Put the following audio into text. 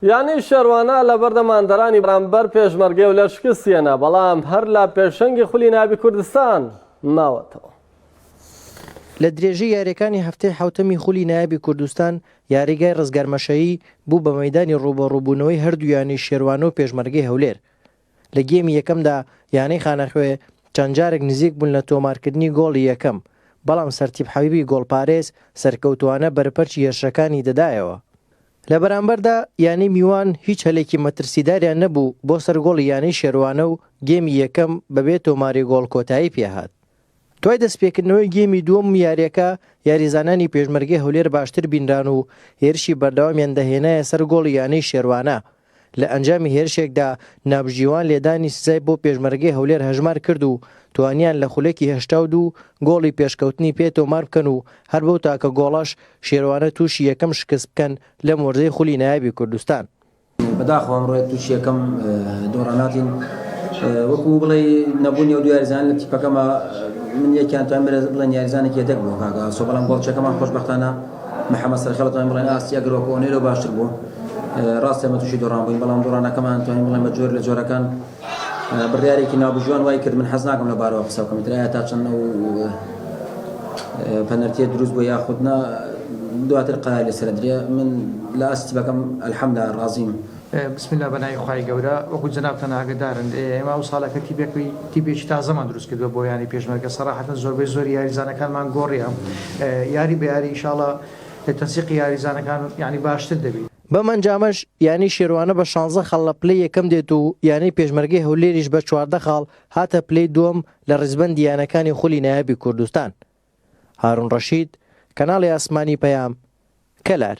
یانەی شێروانە لەبەردەم هاندەرانی بەرامبەر پێشمەرگەی هەولێر شکستی هێنا، بەڵام هەر لە پێشەنگی خولی نایابی کوردستان ماوەتەوە. لە درێژەی یارییەکانی هەفتەی حەوتەمی خولی نایابی کوردستان، یاریگای رزگار مەشەیی بوو بە مەیدانی رووبەڕووبوونەوەی هەردوو یانەی شێروانە و پێشمەرگەی هەولێر. لە گێمی یەکەمدا یانەی خانەخوێ چەند جارێک نزیک بوون لە تۆمارکردنی گۆڵی یەکەم، بەڵام سەرتیپ حەبیبی گۆڵپارێز سەرکەوتووانە بەرپەرچی هێرشەکانی دەدایەوە. لە بەرامبەردا یانەی میوان هیچ هەلێکی مەترسیداریان نەبوو بۆ سەر گۆڵی یانەی شێروانە و گێمی یەکەم بەبێ تۆماری گۆڵ کۆتایی پێهات. دوای دەستپێکردنەوەی گێمی دووەم یارییەکە یاریزانانی پێشمەرگەی هەولێر باشتر بینران و هێرشی بەردەوامیان دەهێنایە سەر گۆڵی یانەی شێروانە، لە ئەنجامی هێرشێکدا ناوبژیوان لێدانی سزای بۆ پێشمەرگەی هەولێر هەژمار کرد و توانیان لە خولەکی 82 گۆڵی پێشکەوتنی پێ تۆمار بکەن و هەر بەو تاکە گۆڵەش شێروانە تووشی یەکەم شکست بکەن لەم وەرزەی خولی نایابی کوردستان. بەداخەوە ئەمڕۆ تووشی یەکەم دۆڕان هاتین وەکو بڵێ نەبوونی ئەو دوو یاریزانە لە تیپەکەمە من یەکیان توانیم بڵێن یاریزانێکی یەدەک بوو کاکە ئاسۆ بەڵام گۆڵچەکەمان خۆشبەختانە محەممەد سەرخێڵ توانیم بڵێن ئاستی ئەگەر وەکو ئۆنێرۆ باشتر بوو ڕاستە ئێمە تووشی دۆڕان بووین بەڵام دۆڕانەکەمان توانیم بڵێن بە جۆر لە جۆرەکان بڕیارێکی ناوبژیوان وای کرد من حەز ناکەم لە بارەوە قسە بکەم ئیتر ئایا تا چەند ئەو پەنەرتیە دروست بوو یاخود نا دواتر قەراری لەسەر درێ من لە ئاستی تیپەکەم الحمدللە ڕازیم. بسم اللە بەناوی خوای گەورە وەکو جەنابتان ئاگەدارن ئێمە ئەو ساڵەکە تیپێکی تیپێکی تازەمان دروست کردوە بۆ یانەی پێشمەرگە سەراحەتەن زۆربەی زۆری یاریزانەکانمان گۆڕیە یاری بە یاری ئیشاڵا تەنسیقی یاریزانەکان یانی باشتر دەبی. بەم ئەنجامەش یانەی شێروانە بە شانزە خاڵ لە پلەی یەکەم دێت و یانەی پێشمەرگەی هەولێریش بە 14 خاڵ هاتە پلەی دووەم لە ڕیزبەندی یانەکانی خولی نایابی کوردستان. هارون ڕەشید، کەناڵی ئاسمانی پەیام، کەلار.